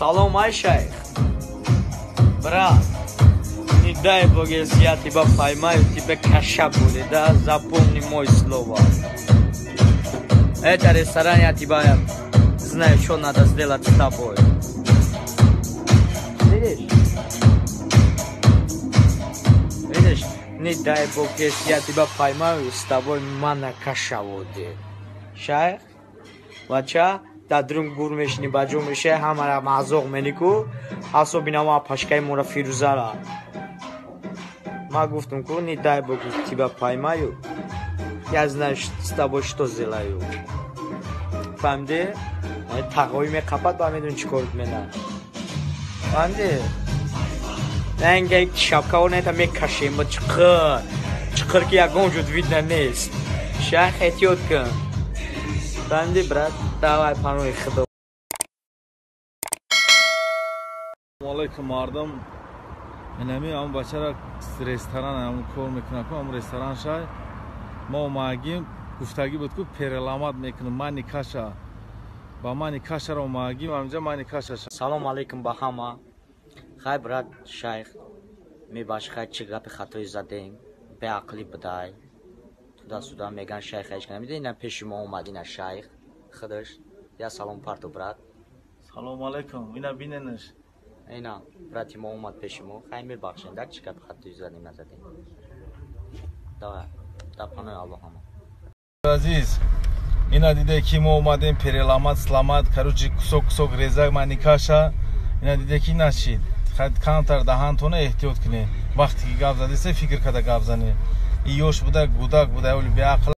Салом, ай шайх. Брат, не дай бог, если я тебя поймаю, тебе каша будет, да? Запомни мой слово. Это ресторан, я тебя знаю, что надо сделать с тобой. Видишь? Видишь? Не дай бог, если я тебя поймаю, с тобой мана каша будет. Шайх? Бача, дар друн гур мешини, ба ҷо мешай, ҳамара мазоқ менику, особенно ма пашкаи мора Фирӯзара. Ма гуфтам ку, не дай бог, тебя поймаю, я знаю, с тобой что сделаю. Фаҳмидӣ? Тағоӣ меқапад, ба медони чӣ кор мена. Фаҳмидӣ? Нанга шапкао нета мекашем, ба чиқир. Чиқир ки ягон ҷуд видно нест. Шайх, эҳтиёт кун. Фаҳмидӣ, брат? Давай, паноҳи Худо. Алайкум, мардум. Инами ам бачара ресторан ам кор мекунад, ку ам ресторан шай. Мо омагим, гуфтагӣ буд ку переламат мекунам, мани каша. Ба мани кашаро омагим, амҷа мани каша. Салом алейкум ба ҳама. Хай, брат, шайх, мебахши, хай, чӣ гапи хатои задем, беақлӣ будай. Туда-сюда меган шайх ҳеч намедонӣ, ина пеши мо омад, ина шайх худаш. Я салом парту, брат. Салом алейкум, ина биненаш. Ина брати мо омад пеши мо. Хай, мебахшем, дар чӣ гапи хатои задем, назадем. Давай, дар паноҳи Аллоҳ ҳама. Азиз, ина диде ки мо омадем переламат, сламат, короче, кусок кусок резак мани каша. Ина диде ки нашид. Хай, камтар даҳантона эҳтиёт кунед. Вақте ки гап задисе, фикр карда гап занед. И ёш буда, гудак буда, оли беақл.